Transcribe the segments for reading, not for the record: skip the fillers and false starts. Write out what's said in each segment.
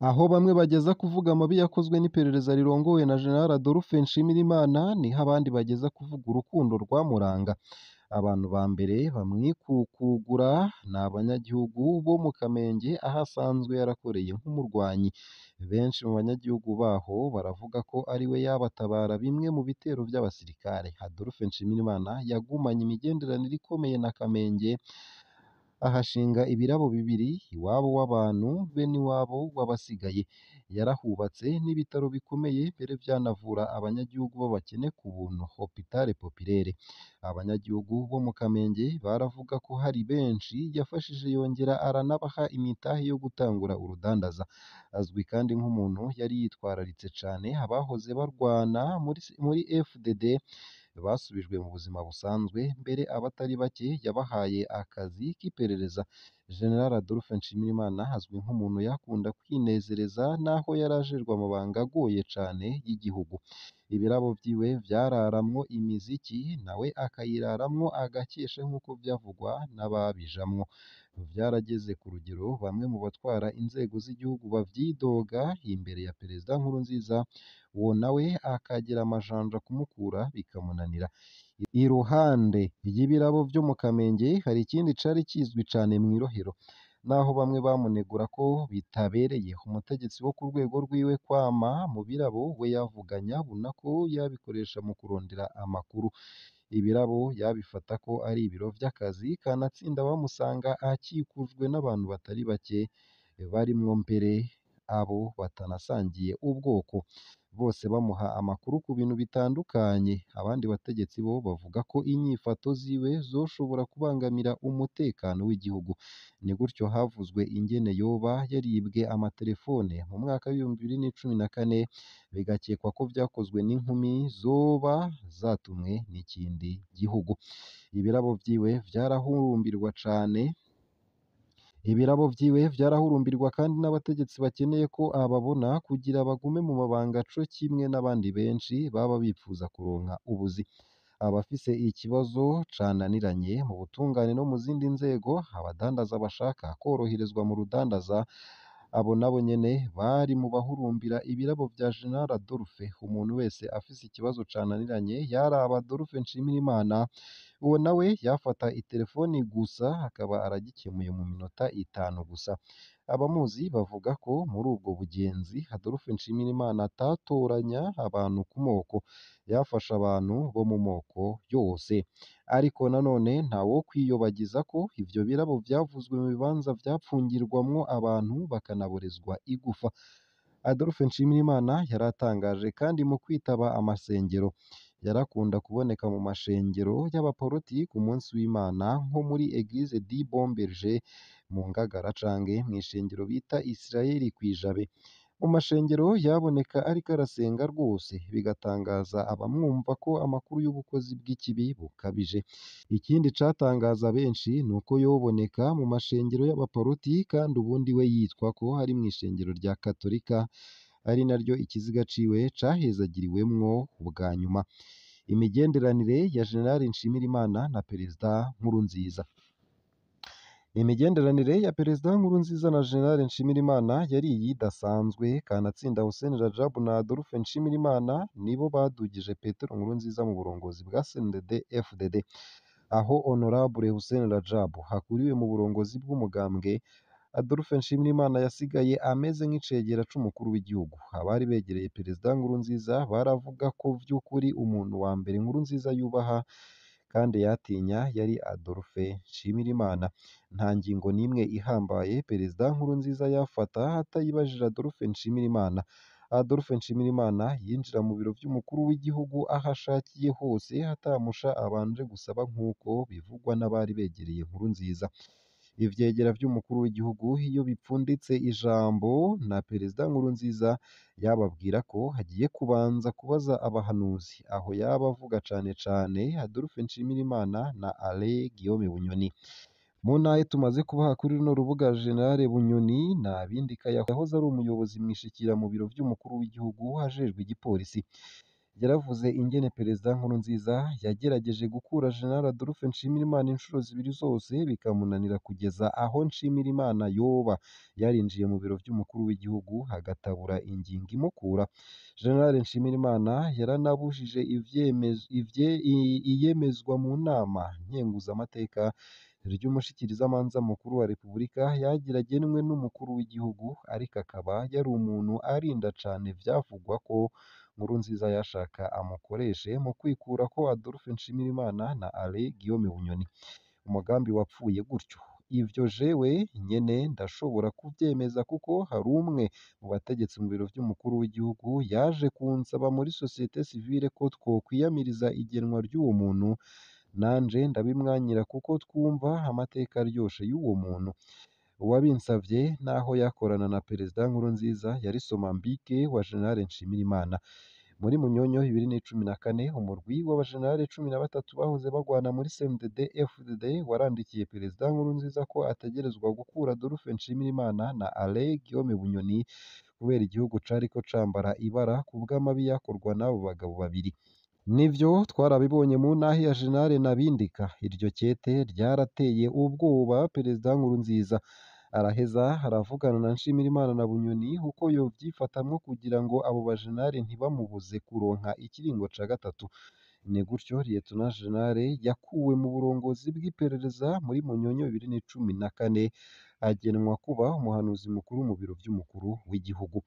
Aho bamwe bageza kuvuga amabi yakozwe n'iperereza rirongowe na General Adolphe Nshimirimana, niho abandi bageza kuvuga urukundo rwamuranga. Abantu ba mbere bamwikukugura ni abanyagihugu bo mu Kamenge aho asanzwe yarakoreye nk'umurwanyi. Benshi mu banyagihugu baho baravuga ko ariwe yabatabara bimwe mu bitero vy'abasirikare. Adolphe Nshimirimana yagumanye imigenderanire ikomeye na Kamenge, ahashinga ibirabo bibiri, iwabo w'abantu be n'iwabo w'abasigaye. Yarahubatse n'ibitaro bikomeye mbere vyanavura abanyagihugu b'abakene ku buntu, Hôpital Populaire. Abanyagihugu bo mu Kamenge baravuga ko hari benshi yafashije yongera aranabaha imitahe yo gutangura urudandaza. Azwi kandi nk'umuntu yari yitwararitse cane abahoze barwana muri FDD basubijwe mu buzima busanzwe, mbere abatari bake yabahaye akazi k'iperereza. General Adolphe Nshimirimana azwi nk'umuntu yakunda kwinezereza naho yari ajejwe amabanga agoye cane y'igihugu. Ibirabo vyiwe vyararamwo imiziki nawe akayiraramwo agakesha nk'uko vyavugwa n'ababijamwo. Vyarageze ku rugero bamwe mu batwara inzego z'igihugu bavyidoga imbere ya Perezida Nkurunziza, uwo nawe akagira amajanja kumukura bikamunanira. Iruhande y'ibirabo vyo mu Kamenge hari ikindi cari kizwi cane mw'irohero, naho bamwe bamunegura ko bitabereye umutegetsi wo ku rwego rwiwe kwama mu birabo, we yavuga nyabuna ko yabikoresha mu kurondera amakuru. Ibirabo yabifata ko ari ibiro vy'akazi, kanatsinda bamusanga akikujwe n'abantu batari bake barimwo mbere abo batanasangiye ubwoko, bose bamuha amakuru ku bintu bitandukanye. Abandi bategetsi bo bavuga ko inyifato ziwe zoshobora kubangamira umutekano w'igihugu. Ni gutyo havuzwe ingene yoba yaribwe amatelefone mu mwaka w'2014, bigakekwa ko vyakozwe n'inkumi zoba zatumwe n'ikindi gihugu. Ibirabo vyiwe vyarahurumbirwa cane Ibirabo vyiwe vyarahurumbirwa kandi n'abategetsi bakeneye ko ababona kugira bagume mu mabanga co kimwe n'abandi benshi baba bipfuza kuronka ubuzi. Abafise ikibazo cananiranye mu butungane no mu zindi nzego, abadandaza bashaka koroherezwa mu rudandaza, abo nabo nyene bari mu bahurumbira ibirabo vya General Adolphe. Umuntu wese afise ikibazo cananiranye yaraba Adolphe Nshimirimana, uwo nawe yafata itelefoni gusa akaba aragikemuye mu minota 5 gusa. Abamuzi bavuga ko muri ubwo bugenzi Adolphe Nshimirimana atatoranya abantu ku moko, yafasha abantu bo mu moko yose. Ariko nanone ntawokwiyobagiza ko ivyo birabo vyavuzwe mu bibanza vyapfungirwamwo abantu bakanaborezwa igufa. Adolphe Nshimirimana yaratangaje kandi mu kwitaba amasengero. Yarakunda kuboneka mu mashengero y'abaporoti ku munsi w'Imana nko muri Eglise du Bon Berger mu Ngagara canke mw'ishengero bita Israel kw'ijabe. Mu mashengero yaboneka ariko arasenga rwose, bigatangaza abamwumva ko amakuru y'ubukozi bw'ikibi bukabije. Ikindi catangaza benshi nuko yoboneka mu mashengero y'abaporoti kandi ubundi we yitwa ko ari mw'ishengero rya Katolika, ari naryo ikiziga ciwe cahezagiriwemwo ubwa nyuma. Imigenderanire ya General Nshimirimana na Perezida Nkurunziza. Imigenderanire ya Perezida Nkurunziza na General Nshimirimana yari iyidasanzwe. Kanatsinda Hussein Radjab na Adolphe Nshimirimana nibo badugije Petero Nkurunziza mu burongozi bwa CNDD-FDD. Aho Honorable Hussein Radjab hakuriwe mu burongozi bw'umugambwe, Adolphe Nshimirimana yasigaye ameze nk'icegera c'umukuru w'igihugu. Abari begereye Perezida Nkurunziza baravuga ko vy'ukuri umuntu wa mbere Nkurunziza yubaha kandi yatinya yari Adolphe Nshimirimana. Nta ngingo n'imwe ihambaye Perezida Nkurunziza yafata atayibajije Adolphe Nshimirimana. Adolphe Nshimirimana yinjira mu biro vy'umukuru w'igihugu aho ashakiye hose atamusha abanje gusaba nk'uko bivugwa n'abari begereye Nkurunziza. Ivyegera vy'umukuru w'igihugu iyo bipfunditse ijambo na Perezida Nkurunziza yababwira ko hagiye kubanza kubaza abahanuzi, aho yaba avuga cane cane Adolphe Nshimirimana na Alain Guillaume Bunyoni. Mu ntahe tumaze kubaha kuri runo rubuga, General Bunyoni Nabindika yahoze ari umuyobozi mwishikira mu biro vy'umukuru w'igihugu ajejwe igipolisi. Yaravuze ingene Perezida Nkurunziza yagerageje gukura General Adolphe Nshimirimana inshuro zibiri zose bikamunanira kugeza aho Nshimirimana yoba yarinjiye mu biro vy'umukuru w'igihugu agatabura ingingo imukura. General Nshimirimana yaranabujije iyemezwa mu nama nkenguzamateka ry'umushikirizamanza mukuru wa Repubulika yagira agenwe n'umukuru w'igihugu, ariko akaba yari umuntu arinda cane vyavugwa ko Nkurunziza yashaka amukoreshe mu kwikurako Adolphe Nshimirimana na Alain Guillaume Bunyoni. Umugambi wapfuye gutyo. Ivyo jewe nyene ndashobora kuvyemeza kuko hari umwe mu bategetsi mu biro vy'umukuru w'igihugu yaje kunsaba muri societe civile ko twokwiyamiriza igenwa ry'uwo muntu, nanje ndabimwanyira kuko twumva amateka aryoshe y'uwo muntu. Uwabinsavye naho yakorana na Perezida Nkurunziza yari Somambike wa General Nshimirimana. Muri Munyonyo 2014 umurwi w'abajenerali 13 bahoze bagwana muri CNDD FDD warandikiye Perezida Nkurunziza ko ategerezwa gukura Adolphe Nshimirimana na Alain Guillaume Bunyoni kubera igihugu cariko cambara ibara kubw'amabi yakorwa n'abo bagabo babiri. Nivyo twarabibonye mu ntahe ya General Nabindika. Iryo kete ryarateye ubwoba Perezida Nkurunziza. Araheza aravugana na Nshimirimana na Bunyoni uko yovyifatamwo kugira ngo abo bajenerali ntibamubuze kuronka ikiringo ca gatatu. Ni gutyo Lieutenant General yakuwe mu burongozi bw'iperereza muri Munyonyo 2014 agenwa kuba umuhanuzi mukuru mu biro vy'umukuru w'igihugu.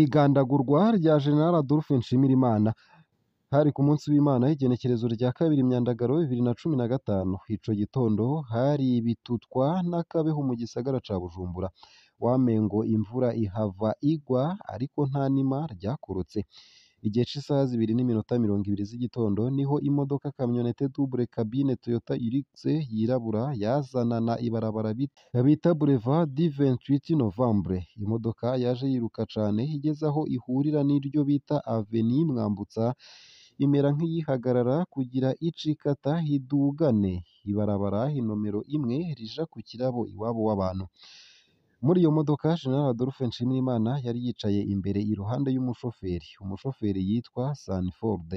Igandagurwa rya General Adolphe Nshimirimana hari ku munsi w'Imana igenekerezo rya 2 Myandagaro 2015. Ico gitondo hari ibitutwa n'akabeho mu gisagara ca Bujumbura. Wamengo imvura ihava igwa ariko nta nima ryakorotse. Igihe c'isaha 2:20 z'igitondo niho imodoka kamyonete double cabine Toyota Hilux yirabura yazanana ibarabara bita Boulevard du 28 Novembre. Imodoka yaje yiruka cane igeze aho ihurira n'iryo bita Avenue Mwambutsa, imera nk'iyihagarara kugira icikata idugane ibarabara inomero 1 rija ku kirabo iwabo w'abantu. Muri iyo modoka General Adolphe Nshimirimana yari yicaye imbere iruhande y'umushoferi. Umushoferi yitwa Sanford.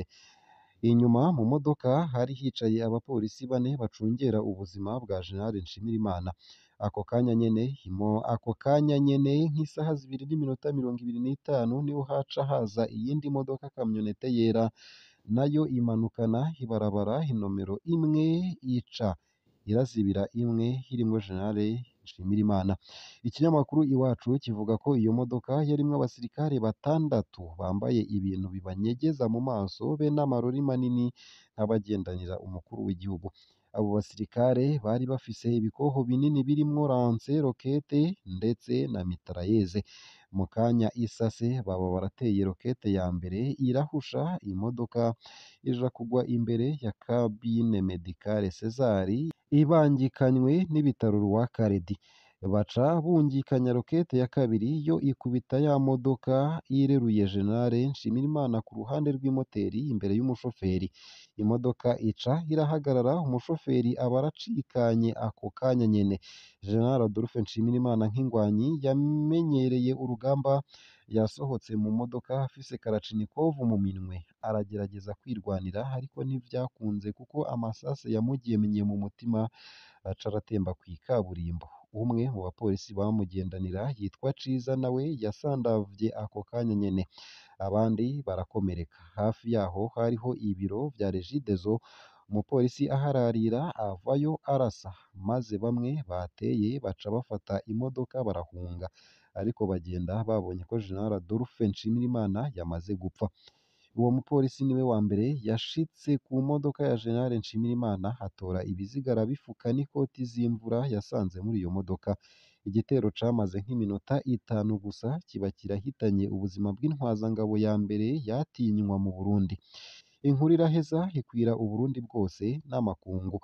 Inyuma mu modoka hari hicaye abapolisi bane bacungera ubuzima bwa General Nshimirimana. Ako kanya nyene nk'isaha 2:25 niho haca haza iyindi modoka kamyonete yera nayo imanukana ibarabara inomero 1 ica irazibira imwe irimwo General Nshimirimana. Ikinyamakuru Iwacu kivuga ko iyo modoka yarimwo abasirikare 6 bambaye ibintu bibanyegeza mu maso be n'amarori manini nk'abagendanira umukuru w'igihugu. Abo basirikare bari bafise ibikoho binini birimwo lance rokete ndetse na mitrayeze. Mu kanya isase baba barateye rokete ya mbere irahusha imodoka ija kugwa imbere ya cabine medicale Cesar ibangikanywe n'ibitaro Rwakaredi. Baca bungikanya rokete ya kabiri yo ikubita ya modoka ireruye General Nshimirimana ku ruhande rw'imoteri imbere y'umushoferi. Imodoka ica irahagarara, umushoferi aba aracikanye ako kanya nyene. General Adolphe Nshimirimana nk'ingwanyi yamenyereye urugamba yasohotse mu modoka afise Kalachnikov mu minwe, aragerageza kwirwanira ariko ntivyakunze kuko amasase yamugemye mu mutima aca aratemba kw'ikaburimbo. Umwe mu bapolisi bamugendanira yitwa Ciza nawe yasandavye ako kanya nyene, abandi barakomereka. Hafi yaho hariho ibiro vya Regideso, umupolisi ahararira avayo arasa, maze bamwe bateye baca bafata imodoka barahunga, ariko bagenda babonye ko General Adolphe Nshimirimana yamaze gupfa. Uwo mupolisi niwe wa mbere yashitse ku modoka ya General Nshimirimana atora ibiziga arabifuka n'ikoti z'imvura yasanze muri iyo modoka. Igitero camaze nk'iminota 5 gusa kiba kirahitanye ubuzima bw'intwazangabo ya mbere yatinywa mu Burundi. Inkuru iraheza ikwira Uburundi bwose n'amakungu.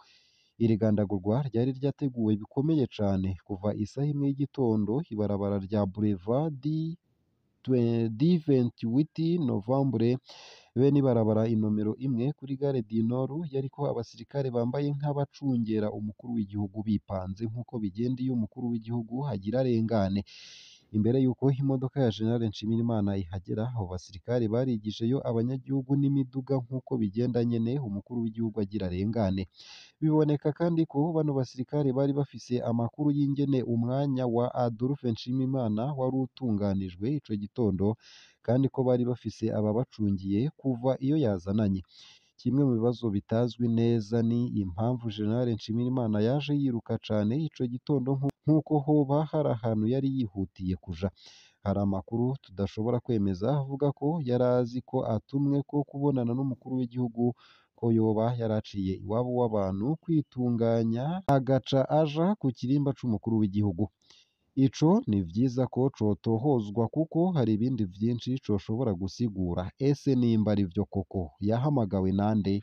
Iri gandagurwa ryari ryateguwe bikomeye cane kuva isaha 1 y'igitondo ibarabara rya Boulevard du 28 Novembre be n'ibarabara inomero 1 kuri gare du Nord yariko abasirikare bambaye nk'abacungera umukuru w'igihugu bipanze nk'uko bigenda iyo umukuru w'igihugu agira arengane. Imbere y'uko imodoka ya General Nshimirimana ihagera, abo basirikare barigijeyo abanyagihugu n'imiduga nk'uko bigenda nyene umukuru w'igihugu agira arengane. Biboneka kandi ko bano basirikare bari bafise amakuru y'ingene umwanya wa Adolphe Nshimirimana wari utunganijwe ico gitondo, kandi ko bari bafise ababacungiye kuva iyo yazananye. Kimwe mu bibazo bitazwi neza ni impamvu General Nshimirimana yaje yiruka cane ico gitondo nk'uko hoba hari ahantu yari yihutiye kuja. Hari amakuru tudashobora kwemeza avuga ko yari azi ko atumwe ko kubonana n'umukuru w'igihugu, ko yoba yaraciye iwabo w'abantu kwitunganya agaca aja ku kirimba c'umukuru w'igihugu. Ico ni vyiza ko cotohozwa kuko hari ibindi vyinshi coshobora gusigura. Ese nimba ari vyo koko yahamagawe nande?